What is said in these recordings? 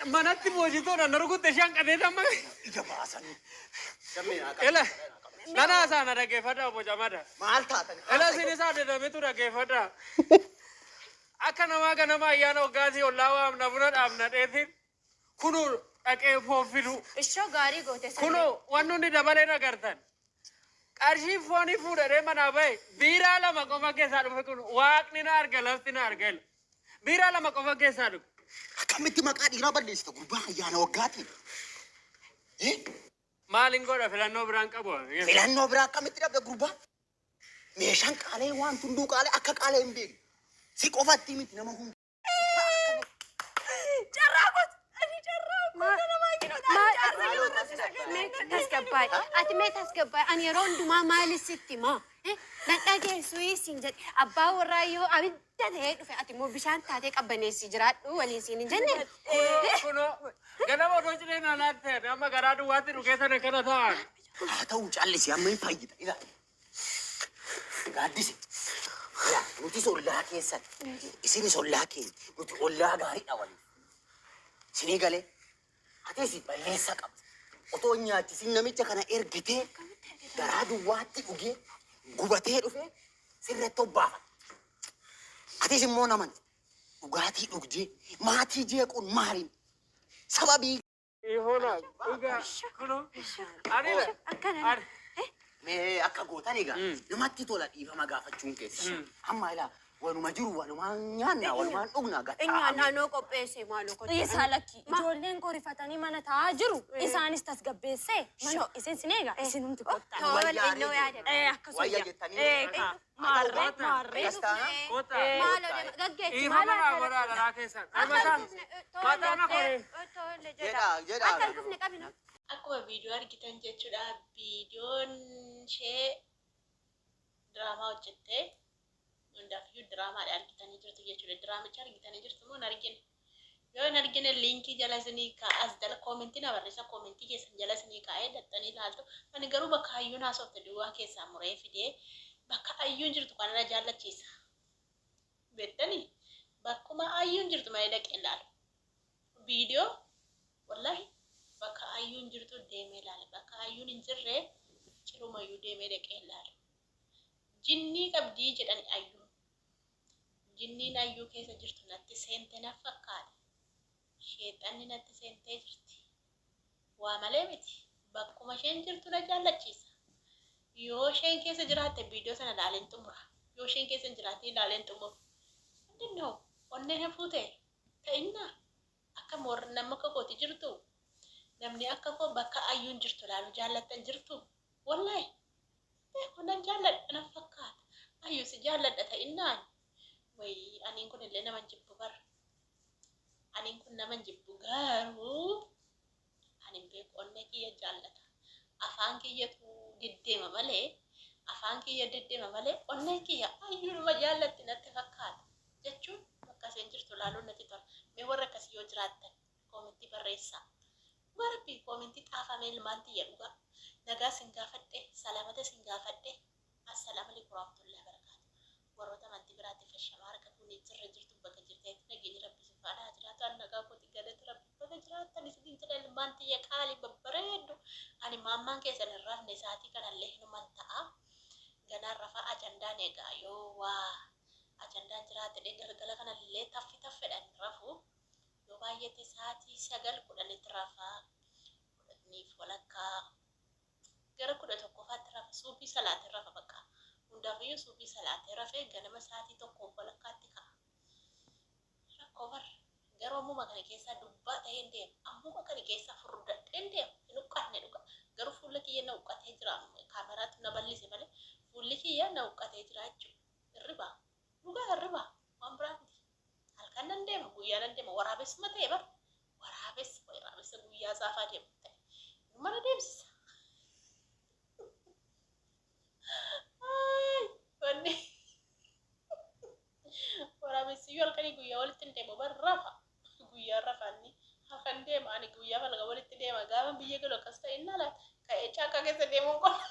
Manatti boojitoodhaan na rukutte ishee hanqatee amma. Ija baasanii. Gammee naa qabi. Ela nana haasaa na dhaggeeffadhaa obbo Camada. Maal taatan? Ela isin isaa dedamitu dhaggeeffadhaa. Akka namaa ganama ayyaana waggaatii ollaa waamna buna dhaabna dheetiin kunuu dhaqee foon fidu. Ishoo gaarii goote saree. Kunoo wanni hundi dabalee agartan. Qarshii foonii fuudhadhee manaa bahe biiraa lama qofa keessaa dhufe kun waaqni na arga lafti na arga. Biiraa lama qofa keessaa dhufe. Akkamitti maqaa dhiiraa balleessita gurbaa ayyaana waggaatiin? Eh? Maalin godha filannoo biraan qabu. Filannoo biraa akkamitti dhabda gurbaa? Meeshaan qaalee waan hunduu qaalee akka qaalee hin beekne. Si qofatti miti nama hunda. Carraa kooti. Ani carraa kooti nama Mee tasgabbaa'e. Ati mee tasgabbaa'e. Ani yeroo hundumaa maali sitti himaa? Na dhageessu siin jedhe. Abbaa warraa yoo abidda ta'ee dhufe ati immoo bishaan taatee qabbaneessi jiraadhu waliin siin hin jenne. Kunoo kunoo ganama odoo ciree na laatte amma garaa duwwaatti dhugee sana kana ta'an. Haa ta'u callisi amma hin fayyita. Ilaa. Gaaddise. Ilaa nutis ollaa keessan. Isinis ollaa keenya. Nuti ollaa gaariidha waliif. Isinii galee. Atis balleessa qabda. Otoo hin nyaachisin namicha kana ergitee garaa duwwaatti dhugee gubatee dhufee sirratti obbaafata. Atis immoo naman dhugaatii dhugdee maatii jeequun maaliin sababii Ihoona dhugaa kunoo ani Akkana. ani mee akka gootan egaa namatti tola dhiifama gaafachuun keessa. Amma ilaa Wanuma jiru walumaan nyaanna walumaan dhugna Nyaannaa noo qopheesse maaloo kottu. Dhiisaa lakki. Ijoolleen korifatanii mana taa'aa jiru. Isaanis tasgabbeessee mana ho'isin sin eega. Isinumti kottaa. Tole innoo yaada. Akkasuma. Wayya jettanii. Maarree maarree. Akkas taana. Kottaa. Maaloo deema gaggeessi Dhiifama maaloo naa godhaa garaa keessan. Mataan mataan na koree. Tole Jedhaa jedhaa. Akka hin kufne qabina. Akkuma viidiyoo argitan jechuudha. Viidiyoon ishee diraamaa hojjette. Hundaafiyyuu diraamaadha argitanii jirtu jechuudha. Diraamicha argitanii jirtu moo hin argine? Yoo hin argine liinkii jala isinii kaa'a as jala koomentii na barreessa koomentii keessan jala isinii kaa'ee dhaxxanii ilaaltu. Ani garuu bakka hayyuun haasofte duwwaa keessaa muree fidee bakka hayyuun jirtu kana na jaallachiisa. Beektanii? Bakkuma hayyuun jirtu malee dhaqee ilaalu. Viidiyoo wallahi bakka hayyuun jirtu deemee ilaala. Bakka hayyuun hin jirre cirumayyuu deemee dhaqee ilaalu. Jinnii qabdii jedhani ayyuun. Jinniin ayyuu keessa jirtu natti seente naf fakkaata. Sheexxanni natti seentee jirti. Waa malee miti. Bakkuma isheen jirtu na jaallachiisa. Yoo isheen keessa jiraatte viidiyoo sana ilaaleen xumura. Yoo isheen keessa hin jiraatin ilaaleen xumuru. ምንድነው? Onnee na fuute? Ta'innaa? Akkam warri nama akka kooti jirtu? Namni akka koo bakka ayyuun jirtu ilaalu jaallattan jirtu? Wallahi beeku nan jaalladha nan fakkaata. Ayyu si jaalladha ta'innaan. Wayii aniin kun illee nama hin jibbu bar. Aniin kun nama hin jibbu garuu ani hin beeku onnee kiyya jaallata. Afaan kiyyatu deddeema malee afaan kiyya deddeema malee onneen kiyya ayyuunuma jaallatti natti fakkaata. Jechuun bakka isheen jirtu ilaaluun natti tola. Mee warra akkasii yoo jiraattan koomentii barreessaa. Dhugaa rabbii koomentii xaafamee ilmaan tiyya dhugaa. Nagaa sin gaafadhe salamata sin gaafadhe. Assalaamu alaikum warahmatullahi wabarakatuh. Warroota amantii biraatiif ashamaa harka fuunee jirra jirtu bakka jirtanitti nageenyi rabbii isin faana haa jiraatu. Ani nagaa kooti galata rabbii bakka jiraattan isiniin jedha ilmaan tiyya qaalii babbareeddu. Ani maammaan keessan hin rafne sa'aatii kanallee hinuman ta'a. Ganaan rafaa ajandaan egaa yoo waa ajandaan jiraate galgala kanallee taffi taffedha hin rafu. Yoo baay'ate sa'aatii 9 10tti rafa. 10f walakkaa gara 11faatti rafa. Suubii salaatee rafa bakka. Hundaafiyyuu suubii salaatee rafee ganama sa'aatii 1f walakkaatti ka'a. Rakkoo bar. Garuu ammuma kana keessaa dubbaa ta'een deema. Ammuma kana keessaa furdadheen deema. Hin huqqanne dhuga. Garuu fuula kiyya na huqqatee jira. Kaameraatu na bal'ise malee fuulli kiyya na huqqatee jira jechuudha. Hirribaa. Dhugaa hirribaa. Waan biraa miti. Halkan nan deema guyyaa nan deema waraabessuma ta'e bar. Waraabessa waraabessa guyyaa saafaa deemu ta'e. Inuma na deemsisa. Ay, wanni waraabessiyyuu halkanii guyyaa walitti hin deemu bar rafa. Guyyaa rafa inni halkan deema ani guyyaa falga walitti deema gaafa biyya galu akkas ta'e inni ala ka'ee caakkaa keessa deemuun qofa.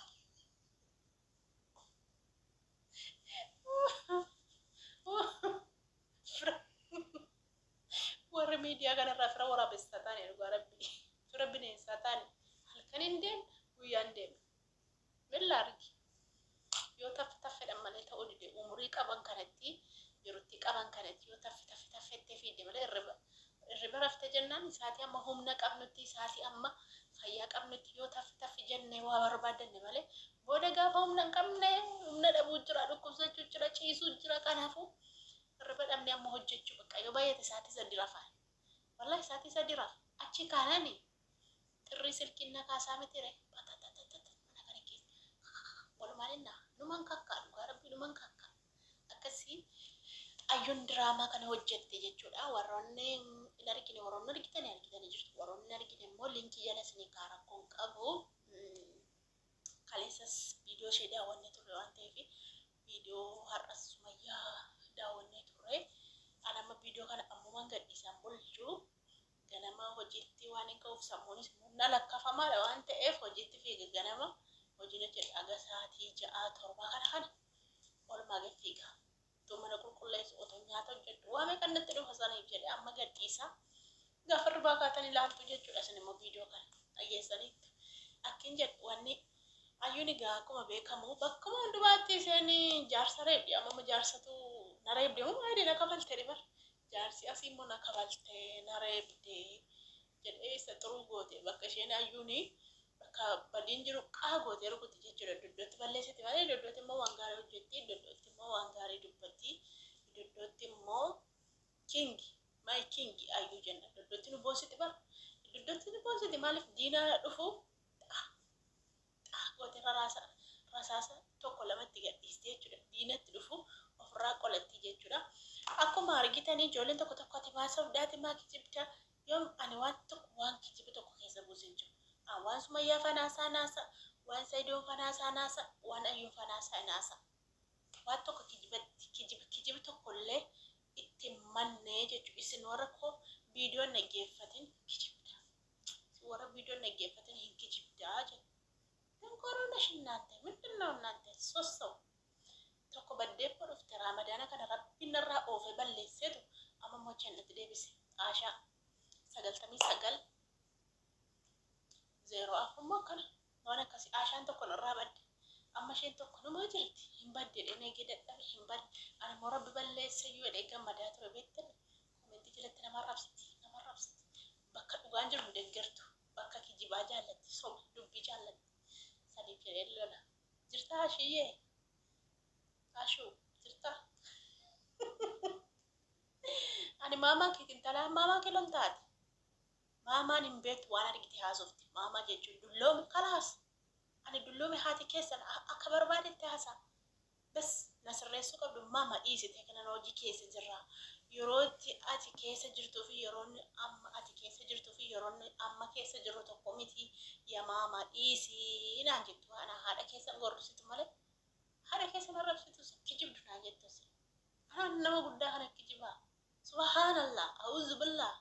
Warri Miidiyaa kanarraa fira waraabessaa taane, dhugaa rabbii fira bineensaa taane. Halkan hin deemne, guyyaan deemne milla argi yoo taffe taffedhan malee ta'uu dide. Umurii qaban kanatti, yerootti qaban kanatti yoo taffe taffe taffettee fiidde malee, irriba irriba rafte jennaan, isaatii amma humna qabnutti, isaatii amma fayyaa qabnutti yoo taffe taffe jennee waa barbaadanne malee, booda gaafa humna hin qabne humna dhabuu jira, dhukkubsachuu jira, ciisuu jira. Kanaafuu irriba dhabne amma hojjechuu bakka yoo baay'ate sa'aatii 3 rafaa, wallahi sa'aatii 3 rafa. Achi kaanani xirrii silkiin na kaasaa mitire, batatatata mana kana keessa walumaan innaa numan kakkaa, dhugaa rabbii numan kakkaa. Akkasii ayyuun diraamaa kana hojjette jechuudha. Warroonni hin argine, warroonni argitanii argitanii jirtu, warroonni hin argine immoo linkii jala isinii kaa, rakkoon qabu. Kaleessas viidiyoo ishee daawwannee turre waan ta'eef, viidiyoo har'as Sumayyaa daawwannee turre. Ani amma viidiyoo kana ammumaan gadhiisaan bulchu, ganama hojiitti waan hin ka'uuf, sammuunis immoo na lakkafamaadha waan ta'eef hojiitti fiiga. Ganama hojiin hojjedha aga sa'aatii 6, 7 kana oolmaa gad fiiga. Otoo mana qulqulleessu, otoo nyaata hojjedhu, waa meeqan natti dhufa. Saniif jedhe amma gadhiisa. Gaafa irraa kaatanii ilaaltu jechuudha. Isin immoo viidiyoo kana dhageessaniittu. Akkin jedhu wanni ayyuun egaa akkuma beekamu bakkuma hundumaatti isheen jaarsa reebdi. Amma jaarsatu na reebde moo maali, na kafalte bar. Jaarsi asii immoo na kafalte, na reebde jedhee isa xuruu goote. Bakka isheen ayyuuni bakka badiin jiru qaa gootee rukuti jechuudha. Iddootti balleessiti malee, iddootti immoo waan gaarii hojjetti, iddootti immoo waan gaarii dubbatti, iddootti immoo king, my king ayyuu jenna. Iddootti nu boonsiti bar. Iddootti nu boonsiti. Maaliif diinaa dhufu xaa gootee raraasa rasaasa tokko lamatti gadhiiste jechuudha. Diinatti dhufu ofirraa qolatti jechuudha. Akkuma argitanii ijoolleen tokko tokko ati maa sobdaati, maa kijibda? Yoom ani waan tokko, waan kijiba tokko keessa buusin jiru. Waan Sumayyaa fanaasaa naasa, waan Sayidoon fanaasaa naasa, waan Ayyuun fanaasaa naasa. Waan tokko kijibatti kijiba kijiba tokkollee itti mannee jechuudha. Isin warra koo viidiyoon dhaggeeffatin kijibda. Isin warra viidiyoon dhaggeeffatin hin kijibdaa jedhu. ደንቆሮ ነሽ እናንተ፣ ምንድን ነው እናንተ? ሶስት ሰው tokko baddeeppo dhufte. Raamadaana kana rabbiin irraa oofe balleesseetu amma immoo jannatti deebise. Aashaa 99 04 immoo akkana waan akkasii. Aashaan tokko irraa badde, amma isheen tokko numa jirti. Hin badde jedhee eegee dadhabe, hin badde. Ani immoo rabbi balleesse iyyuu jedhee gammadaa ture. Beektan, komentii jalatti nama arrabsiti, nama arrabsiti. Bakka dhugaan jiru hin deeggartu, bakka kijibaa jaallatti, soba dubbii jaallatti. Saniif jedhee lola. Jirtaa ashiyyee? Ashuu jirtaa? Ani maamaa keetiin talaa maamaa kee loltaati. Maamaan hin beektu, waan argite haasofti. Maamaa jechuun dulloome kalaas. Ani dulloome, haati keessan akka barbaadetti haasaa. Bas na sirreessuu qabdu maama, dhiisite kanan hojii keessa jirra. Yeroo itti ati keessa jirtuu fi yeroon amma ati keessa jirtuu fi yeroon amma keessa jirru tokko miti. Yaa maama, dhiisii naan jettu. Ana haadha keessan gorsitu malee haadha keessan arrabsitu kijibdu naan jettu. Anaan nama guddaa kana kijibaa. Subhaanallah, a'uuzu billah.